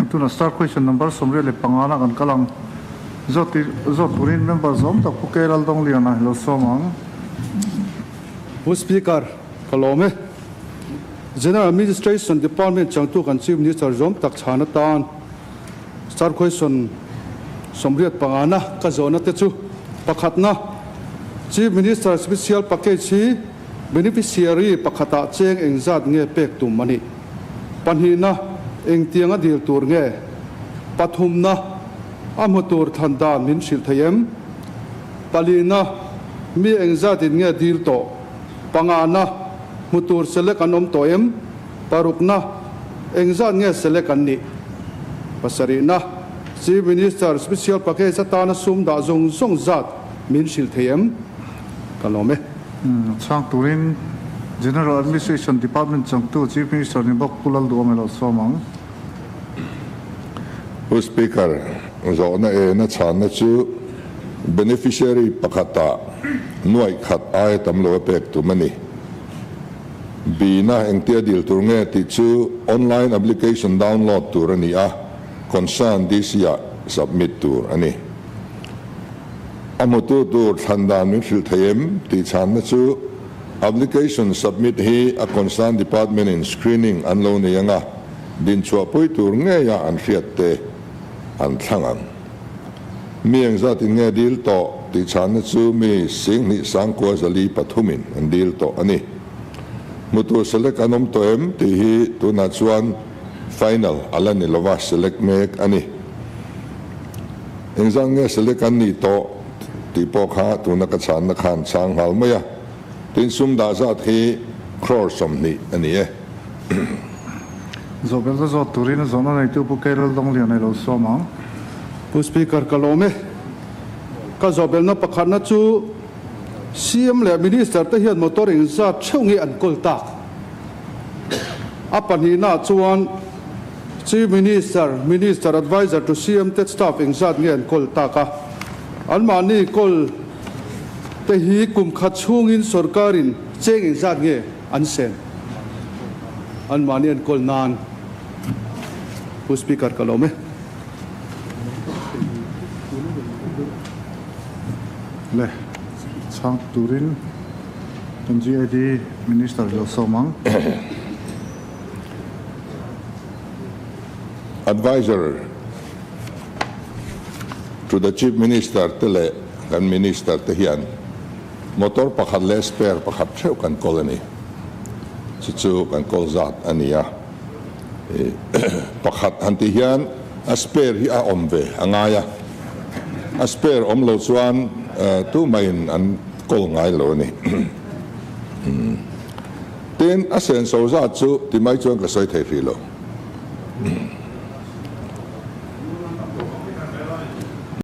Tuna star question number 25 na kan kal ang. Zawt zawt turin member zawm tak Pu K Laldawngliana hi lo sawm ang. Pu Speaker, ka lawm e. General Administration Department changtu kan Chief Minister zawm tak chhan atan star question 85 na ka zawhna te chu pakhatna, Chief Minister Special Package hi Beneficiary pakhatah cheng engzat nge pek tum a nih? Pahnihna, engtiang a dil tur nge? Pathumna, a hmu tur thlan dan min hrilh thei em? Palihna, mi engzatin nge dil tawh? Pangana, hmu tur select an awm tawh em? Parukna, engzat nge select an nih? Pasarihna, Chief Minister Special Package atana sum dah zawng zawng zat min hrilh thei em? Ka lawm e. Chhang turin General Administration Department changtu Chief Minister ni bawk Pu Lalduhawm ilo sawm ang. Pu Speaker, zawhna ena chhanna chu beneficiary pakhata nuaih khat aia tam lo a pek tum a ni. B-na engtia dil tur nge tih chu online application download tur a ni a, concern DC-ah submit tur a ni. A hmutu tur thlan dan min hrilh thei em tih chhanna chu application submit hi a concern department in screening an lo nei anga dinchhuahpui tur ngeia an hriat te an thlang ang. Mi engzat in nge dil tawh tih chhanna chu mi 10 sangkua 4 3 in an dil tawh a ni. Hmutu select an awm tawh em tih hi tunah chuan final a la ni lova select mek a ni. Engzat nge select an nih tawh tih pawh kha tuna ka chhanna khan chhang nghal mai a, tin sum dah zat hi crore 20 a ni e. Zawhbel ta zawt turin a zawhna neitu Pu Keirel Dawnglian ei lo sawm ang. Pu Speaker ka lawm e. Ka zawhbelna pakhatna chu CM leh Minister te hian motor engzat theuh nge an kawl tak? A pahnihnaah chuan Chief Minister, Minister Adviser to CM te staff engzat nge an kawl tak a? Anmahni kawl te hi kum khat chhungin sorkarin cheng engzat nge an sen? Anmahni an kawl nan Pu Speaker ka lawm e. Le chhang turin kan GAD Minister lo sawm ang. Adviser to the Chief Minister te leh kan Minister te hian motor pakhat leh spare pakhat theuh kan kawl a ni. Chu chu kan kawl zat a ni a. Pakhat han tih hian a spare hi a awm ve a ngai a. A spare awm lo chuan tumah-in an kawl ngai lo a ni. Tin, a senso zat chu ti mai chuan ka sawi thei hrih lo.